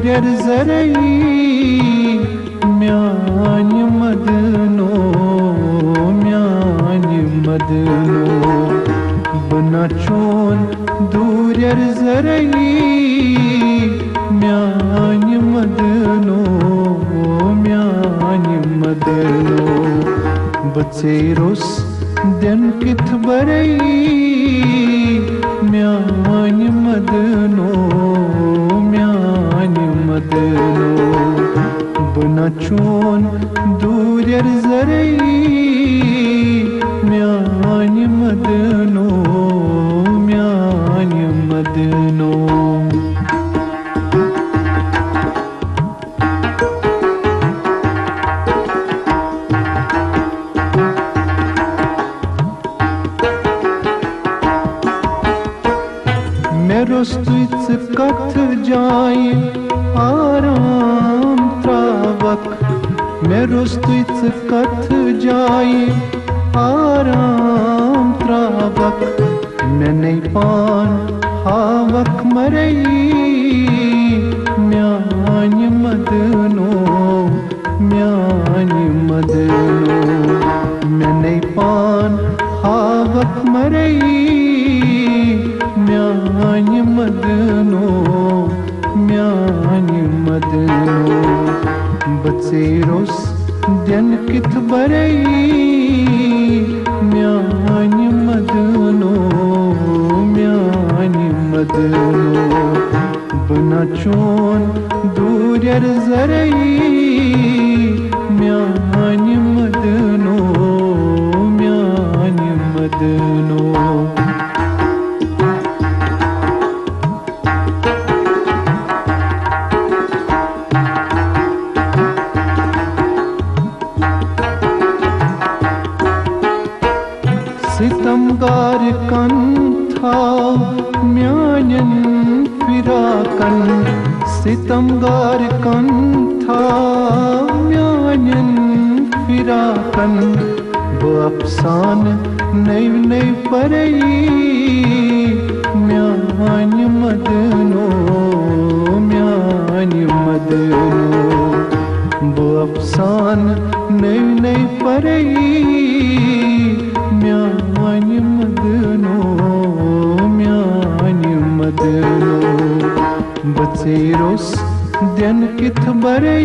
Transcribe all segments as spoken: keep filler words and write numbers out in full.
یَر زَرَے میٛانہِ مَدنو، میٛانہِ مَدنو۔ بہٕ نہ چون دوٗرٮ۪ر زَرَے میٛانہِ مَدنو، میٛانہِ مَدنو۔ بہٕ ژیٖرُس دِن کِتھ بَرَے میٛانہِ مَدنو، میٛانہِ مَدنو۔ بہٕ نہ چون دوٗرٮ۪ر زَرَے میٛانہِ مَدنو، میٛانہِ مَدنو۔ مےٚ روٚستُے ژٕ کتھ جایہِ آرام تراوکھ، مےٚ روٚستُے ژٕ کتھ جایہِ آرام تراوکھ، مےٚ نے پان ہاوکھ مرے میانہِ مدنو۔ میانہِ مدنو، مےٚ نے پان ہاوکھ مرے میانہِ مدنو، میانہِ مدنو۔ بہٕ ژیٖرُس دِن کِتھ بَرَے میانہِ مدنو، میانہِ مدنو۔ بہٕ نہ چون دوٗرٮ۪ر زَرَے میانہِ مدنو، میانہِ مدنو۔ ستمگار کن تھاو میانٮ۪ن فراقن، ستمگار کن تھاو میانٮ۪ن فراقن۔ بہٕ افسانہٕ نٔوۍ نٔوۍ پَرَے میانہِ مدنو، میانہِ مدنو۔ بہٕ افسانہٕ نٔوۍ نٔوۍ پَرَے میانہِ مدنو، میانہِ مدنو۔ بہٕ ژیٖرُس دِن کِتھ بَرَے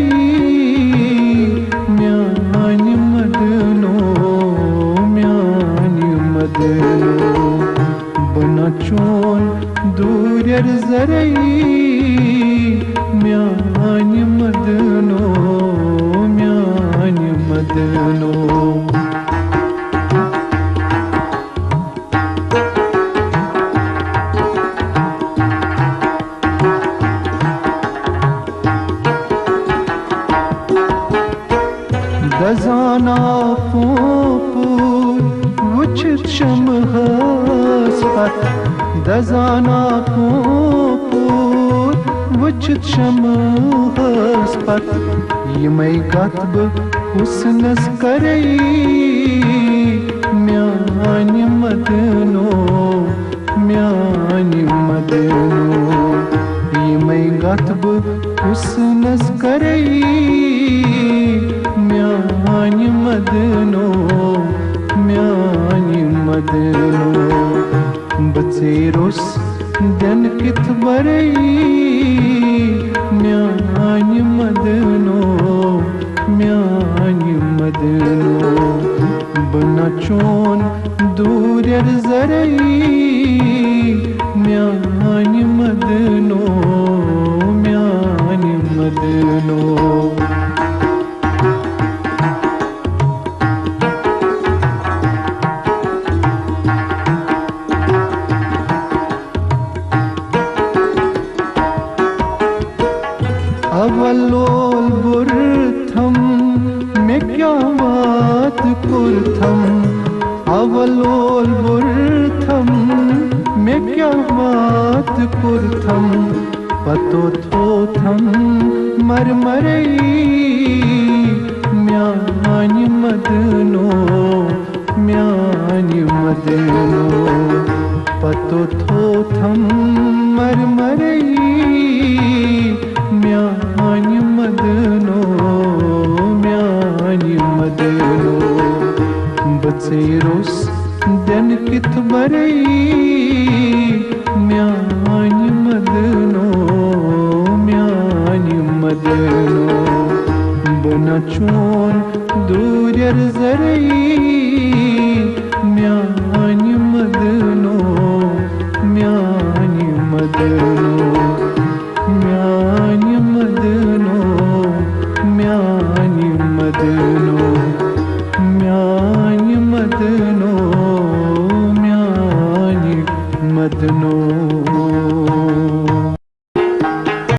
میانہِ مدنو، میانہِ مدنو۔ بہٕ نہ چون دوٗرٮ۪ر زَرَے میانہِ مدنو، میانہِ مدنو۔ دزانا پوپور وٕچھِتھ شمہس پتھ، دزانا پوپور وٕچھِتھ شمہس پتھ، یِمے کتھ بہٕ حُسنس کرے میانہِ مدنو، میانہِ مدنو۔ یِمے کتھ بہٕ حُسنس کرے میانہِ مدنو، میانہِ مدنو۔ بہٕ ژیٖرُس دِن کِتھ بَرَے میانہِ مدنو، میانہِ مدنو۔ بہٕ نہ چون دوٗرٮ۪ر زَرَے میانہِ مدنو، میانہِ مدنو۔ اول اول بُرتھم مےٚ کیٛاہ وات کوٚرتھم، اول اول بُرتھم مےٚ کیٛاہ وات کوٚرتھم، پتو تھوتھم مرمرے میانہِ مدنو، میانہِ مدنو۔ پتو تھوتھم مرمرے میانہِ چون دوٗرٮ۪ر زرعی